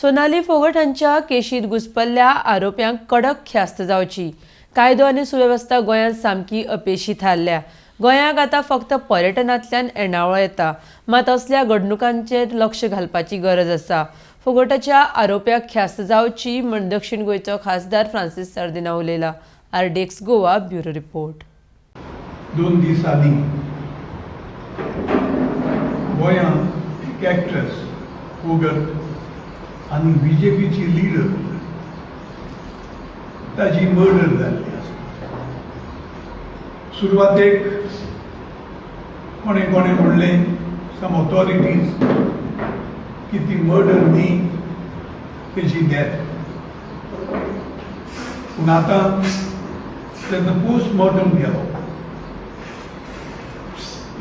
सोनाली फोगट हांच्या केशीत घुसपल्ल्या आरोप्यांक कडक ख्यास्त जावची. कायदो आनी सुवेवस्था गोंयांत सामकी अपेशी थारल्या. गोंयाक आतां फक्त पर्यटनांतल्यान येणावळ येता, मात असल्या घडणुकांचेर लक्ष घालपाची गरज आसा. फोगटाच्या आरोप्याक ख्यास्त जावची म्हूण दक्षिण गोंयचो खासदार Francis Sardinha उलयला. RDX Goa bureau report. 2 दीस आदीं गोंयांत एक एक्ट्रेस फोगट आनी बीजेपीची लिडर ताजी मर्डर जाल्ली आसा. सुरवातेक कोणें कोणें म्हणलें, सम ऑथॉरिटीज, की ती मर्डर न्ही, तेजी डेथ. पूण आतां तेन्ना पोस्टमॉर्टम केलो,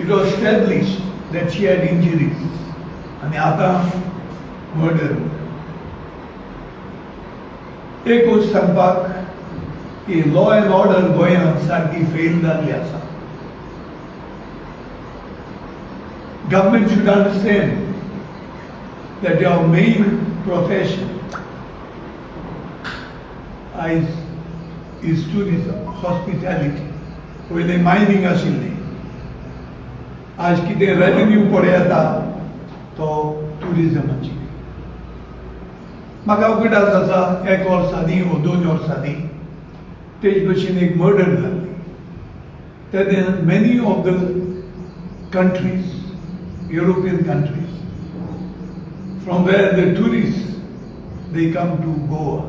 it was established that she had injuries आनी आतां मर्डर. एक गोश्ट सांगपाक की लॉ एंड ऑर्डर गोंयांत सारकी फेल जाल्ली आसा. Government should understand that your main profession is tourism, hospitality. पयलें मायनींग आशिल्लें, आज कितें रेवेन्यू पळय येता तो ट्युरिजमाची. म्हाका उगडास आसा, एक वर्स आदीं वो 2 वर्सां आदीं तेज भशेन एक मर्डर जाल्ली. तेन्ना many of the countries, European countries, from where the tourist they come to Goa,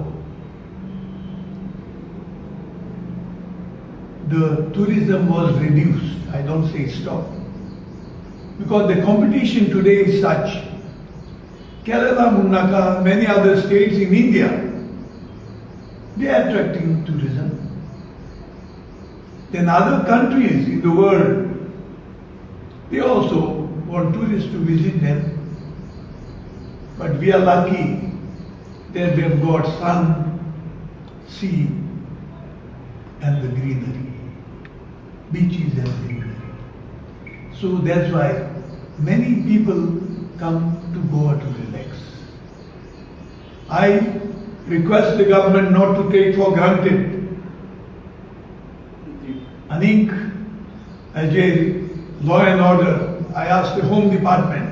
the tourism was reduced. I don't say stop, because the competition today is such. Kerala, Munaka, many other states in India, they are attracting tourism. Then other countries in the world, they also want tourists to visit them. But we are lucky that we have got sun, sea, and the greenery, beaches and greenery. So that's why many people come to Goa to relax. I request the government not to take for granted. आनीक हेजेर law and order, I ask the home department,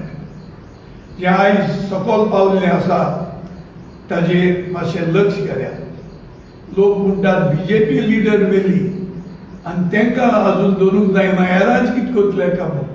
जे आयज सकयल पावल्लें आसा ताजेर मातशें लक्ष करात. लोक म्हणटात बीजेपी लिडर मेली आनी तांकां अजून धरूंक जायना, हेरांच कितें करतले काय म्हणून.